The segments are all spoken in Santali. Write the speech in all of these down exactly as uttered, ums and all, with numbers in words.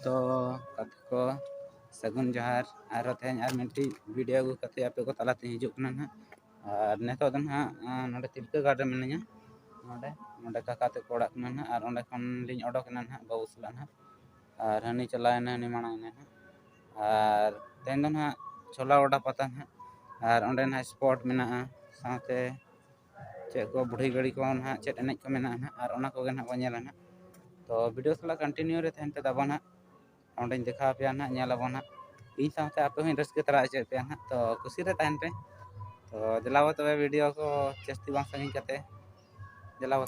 ᱛᱚ ᱜᱟᱛᱮ ᱠᱚ, ᱥᱟᱹᱜᱩᱱ ᱡᱚᱦᱟᱨ᱾ ᱟᱨᱦᱚᱸ ᱛᱮᱦᱮᱧ ᱟᱨ ᱢᱤᱫᱴᱤᱡ ᱵᱷᱤᱰᱤᱭᱳ ᱟᱹᱜᱩ ᱠᱟᱛᱮ ᱟᱯᱮ ᱠᱚ ᱛᱟᱞᱟᱛᱮ ᱦᱤᱡᱩᱜ ᱠᱟᱱᱟ ᱱᱟᱦᱟᱜ᱾ ᱟᱨ ᱱᱤᱛᱚᱜ ᱫᱚ ᱱᱟᱦᱟᱜ, ᱟᱸ, ᱱᱚᱰᱮ ᱛᱤᱞᱠᱟᱹ ᱜᱟᱲ ᱨᱮ ᱢᱤᱱᱟᱹᱧᱟ᱾ ᱱᱚᱰᱮ, ᱱᱚᱰᱮ ᱠᱟᱠᱟ ᱛᱟᱠᱚ ᱚᱲᱟᱜ ᱠᱟᱱᱟ ᱱᱟᱦᱟᱜ᱾ ᱟᱨ ᱚᱸᱰᱮ ᱠᱷᱚᱱ ᱞᱤᱧ ᱚᱰᱚᱠ ᱮᱱᱟ ᱱᱟᱦᱟᱜ ᱵᱟᱹᱵᱩ ᱥᱟᱞᱟᱜ ᱱᱟᱦᱟᱜ᱾ ᱟᱨ ᱦᱟᱹᱱᱤ ᱪᱟᱞᱟᱣ ᱮᱱᱟ, ᱦᱟᱹᱱᱤ ᱢᱟᱲᱟᱝ ᱮᱱᱟ ᱱᱟᱦᱟᱜ᱾ ᱟᱨ ᱛᱮᱦᱮᱧ ᱫᱚ ᱱᱟᱦᱟᱜ ᱪᱷᱳᱞᱟ ᱚᱰᱟ ᱯᱟᱛᱟ ᱱᱟᱦᱟᱜ᱾ ᱟᱨ ᱚᱸᱰᱮ ᱱᱟᱦᱟᱜ ᱥᱯᱚᱴ ᱢᱮᱱᱟᱜᱼᱟ, ᱥᱟᱶᱛᱮ ᱪᱮᱫ ᱠᱚ ᱵᱩᱲᱦᱤ ᱜᱟᱹᱲᱤ ᱠᱚ ᱱᱟᱦᱟᱜ, ᱪᱮᱫ ᱮᱱᱮᱡ ᱠᱚ ᱢᱮᱱᱟᱜᱼᱟ ᱱᱟᱦᱟᱜ, ᱟᱨ ᱚᱱᱟ ᱠᱚᱜᱮ ᱱᱟᱦᱟᱜ ᱵᱚᱱ ᱧᱮᱞᱟ ᱱᱟᱦᱟᱜ᱾ ᱛᱚ ᱵᱷᱤᱰᱤᱭᱳ ᱥᱟᱞᱟᱜ ᱠᱚᱱᱴᱤᱱᱤᱭᱩ ᱨᱮ ᱛᱟᱦᱮᱱ ᱯᱮ, ᱛᱟᱵᱚᱱ ᱱᱟᱦᱟᱜ᱾ ᱚᱸᱰᱮᱧ ᱫᱮᱠᱷᱟᱣ ᱟᱯᱮᱭᱟ ᱱᱟᱦᱟᱜ, ᱧᱮᱞ ᱟᱵᱚᱱ ᱱᱟᱦᱟᱜ᱾ ᱤᱧ ᱥᱟᱶᱛᱮ ᱟᱯᱮ ᱦᱚᱸᱧ ᱨᱟᱹᱥᱠᱟᱹ ᱛᱟᱨᱟ ᱦᱚᱪᱚᱭᱮᱫ ᱯᱮᱭᱟ ᱱᱟᱦᱟᱜ᱾ ᱛᱚ ᱠᱩᱥᱤ ᱨᱮ ᱛᱟᱦᱮᱱ ᱯᱮ᱾ ᱛᱚ ᱫᱮᱞᱟ ᱵᱚ ᱛᱚᱵᱮ ᱵᱷᱤᱰᱤᱭᱳ ᱠᱚ ᱡᱟᱹᱥᱛᱤ ᱵᱟᱝ ᱥᱟᱺᱜᱤᱧ ᱠᱟᱛᱮ ᱫᱮᱞᱟ ᱵᱚ᱾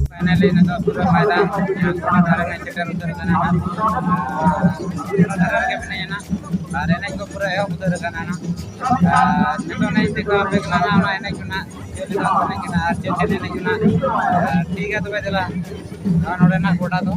Finally, ᱱᱤᱛᱚᱜ ᱯᱩᱨᱟᱹ ᱢᱚᱭᱫᱟᱱ ᱜᱚᱰᱟ ᱫᱷᱟᱨᱮ ᱨᱮ ᱥᱮᱴᱮᱨ ᱩᱛᱟᱹᱨ ᱟᱠᱟᱱᱟ ᱱᱟᱦᱟᱜ᱾ ᱜᱚᱰᱟ ᱫᱷᱟᱨᱮ ᱨᱮᱜᱮ ᱢᱤᱱᱟᱹᱧᱟ ᱱᱟᱦᱟᱜ᱾ ᱟᱨ ᱮᱱᱮᱡ ᱠᱚ ᱯᱩᱨᱟᱹ ᱮᱦᱚᱵ ᱩᱛᱟᱹᱨ ᱟᱠᱟᱱᱟ ᱱᱟᱦᱟᱜ᱾ ᱟᱨ ᱱᱤᱛᱚᱜ ᱮᱱᱮᱡ ᱫᱮᱠᱷᱟᱣ ᱟᱯᱮ ᱠᱟᱱᱟ ᱱᱟᱦᱟᱜ, ᱚᱱᱟ ᱮᱱᱮᱡ ᱠᱚ ᱱᱟᱦᱟᱜ᱾ ᱪᱮᱫ ᱞᱮᱠᱟ ᱠᱚ ᱮᱱᱮᱡ ᱠᱟᱱᱟ ᱟᱨ ᱪᱮᱫ ᱪᱮᱫ ᱮᱱᱮᱡ ᱠᱟᱱᱟ᱾ ᱟᱨ ᱴᱷᱤᱠ ᱜᱮᱭᱟ ᱛᱚᱵᱮ, ᱫᱮᱞᱟ᱾ ᱟᱨ ᱱᱚᱰᱮᱱᱟᱜ ᱜᱚᱰᱟ ᱫᱚ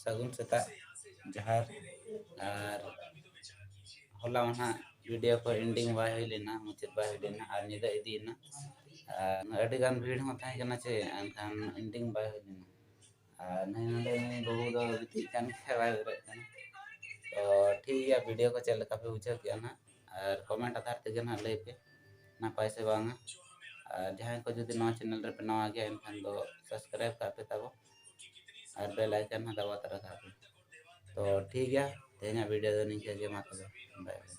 ᱥᱟᱹᱜᱩᱱ ᱥᱮᱛᱟᱜ, ᱡᱚᱦᱟᱨ᱾ ᱟᱨ ᱦᱚᱞᱟ ᱢᱟ ᱱᱟᱦᱟᱜ ᱵᱷᱤᱰᱤᱭᱳ ᱠᱚ ᱮᱱᱰᱤᱝ ᱵᱟᱭ ᱦᱩᱭ ᱞᱮᱱᱟ, ᱢᱩᱪᱟᱹᱫ ᱵᱟᱭ ᱦᱩᱭ ᱞᱮᱱᱟ, ᱟᱨ ᱧᱤᱫᱟᱹ ᱤᱫᱤᱭᱮᱱᱟ᱾ ᱟᱨ ᱟᱹᱰᱤ ᱜᱟᱱ ᱵᱷᱤᱲ ᱦᱚᱸ ᱛᱟᱦᱮᱸ ᱠᱟᱱᱟ ᱪᱮ, ᱮᱱᱠᱷᱟᱱ ᱮᱱᱰᱤᱝ ᱵᱟᱭ ᱦᱩᱭ ᱞᱮᱱᱟ᱾ ᱟᱨ ᱱᱩᱭ ᱱᱚᱰᱮ ᱱᱩᱭ ᱵᱟᱹᱵᱩ ᱫᱚ ᱜᱤᱛᱤᱡ ᱠᱟᱱ ᱠᱷᱟᱡ ᱵᱟᱭ ᱵᱮᱨᱮᱫ ᱠᱟᱱᱟ᱾ ᱛᱚ ᱴᱷᱤᱠ ᱜᱮᱭᱟ, ᱵᱷᱤᱰᱤᱭᱳ ᱠᱚ ᱪᱮᱫ ᱞᱮᱠᱟ ᱯᱮ ᱵᱩᱡᱷᱟᱹᱣ ᱠᱮᱜᱼᱟ ᱱᱟᱦᱟᱜ, ᱟᱨ ᱠᱚᱢᱮᱱᱴ ᱟᱫᱷᱟᱨ ᱛᱮᱜᱮ ᱱᱟᱦᱟᱜ ᱞᱟᱹᱭ ᱯᱮ, ᱱᱟᱯᱟᱭ ᱥᱮ ᱵᱟᱝᱟ᱾ ᱟᱨ ᱡᱟᱦᱟᱸᱭ ᱠᱚ ᱡᱩᱫᱤ ᱱᱚᱣᱟ ᱪᱮᱱᱮᱞ ᱨᱮᱯᱮ ᱱᱟᱣᱟ ᱜᱮᱭᱟ, ᱮᱱᱠᱷᱟᱱ ᱫᱚ ᱥᱟᱵᱥᱠᱨᱟᱭᱤᱵ ᱠᱟᱜ ᱯᱮ ᱛᱟᱵᱚ, ᱟᱨ ᱵᱮᱞ ᱟᱭᱠᱚᱱ ᱦᱚᱸ ᱫᱟᱵᱟᱣ ᱛᱚᱨᱟ ᱠᱟᱜ ᱯᱮ᱾ ᱛᱚ ᱴᱷᱤᱠ ᱜᱮᱭᱟ, ᱛᱮᱦᱮᱧᱟᱜ ᱵᱷᱤᱰᱤᱭᱳ ᱫᱚ ᱱᱤᱝᱠᱟᱹ ᱜᱮ, ᱢᱟ ᱛᱚᱵᱮ, ᱵᱟᱭ ᱵᱟᱭ᱾